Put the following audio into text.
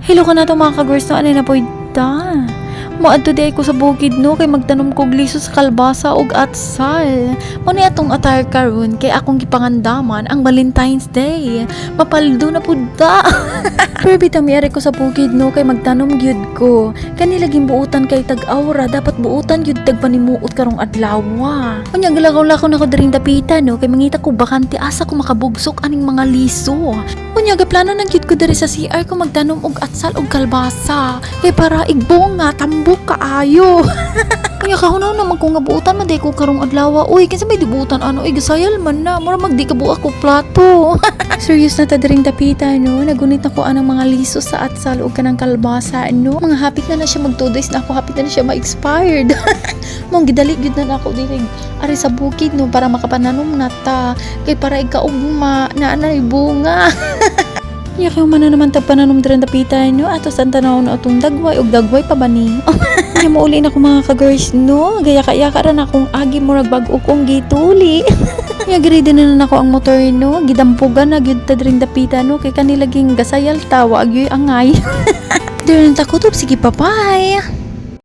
Hello ka na to, mga ka-girls, no, ano na po ta? Moadto di ko sa bukid, no, kay magtanom kog liso sa kalbasa ug atsal. Mo ni atong attire karon kay akong gipangandaman ang Valentine's Day. Mapaldo na pud ta. Pero bitaw miari ko sa bukid, no, kay magtanom gyud ko. Kani laging buutan kay tag-awra, dapat buutan gyud tag panimuot karong adlaw. Unya galakaw-lakaw na ko diring dapita, no, kay mangita ko bakante asa ko makabugsok aning mga liso. Unya gaplano na gyud ko diri sa CR ko magtanom og atsal og kalbasa kay para igbunga tambok kaayo. Unya kahunaw naman ko nga buutan man day ko karong adlaw. Uy, kinsa may dibuutan ano? Uy, gasayal man na. Mura magdi ka buak ko plato. Serious na ta diring dapita, no. Nagunit na ko anang mga liso sa atsal ug kanang kalbasa, no. Mga hapit na na siya mag 2 days na ako, hapit na na siya ma-expired. Mong gidali gyud na nako diri ari sa bukid, no, para makapananom na ta kay para ikaugma na anay bunga. Ya kay man na naman tag pananom diri dapita, no. Ato sa tanaw na atong dagway og dagway pa ba ni. Nya mouli na ko, mga ka-girls, no. Gaya ka ka ra na akong agi, murag bag-o kong gituli. Nya giready na na nako ang motor, no. Gidampugan na gyud ta diring dapita, no, kay kanila ging gasayal ta wa gyud angay. Diri na ta kutob, sige, bye-bye.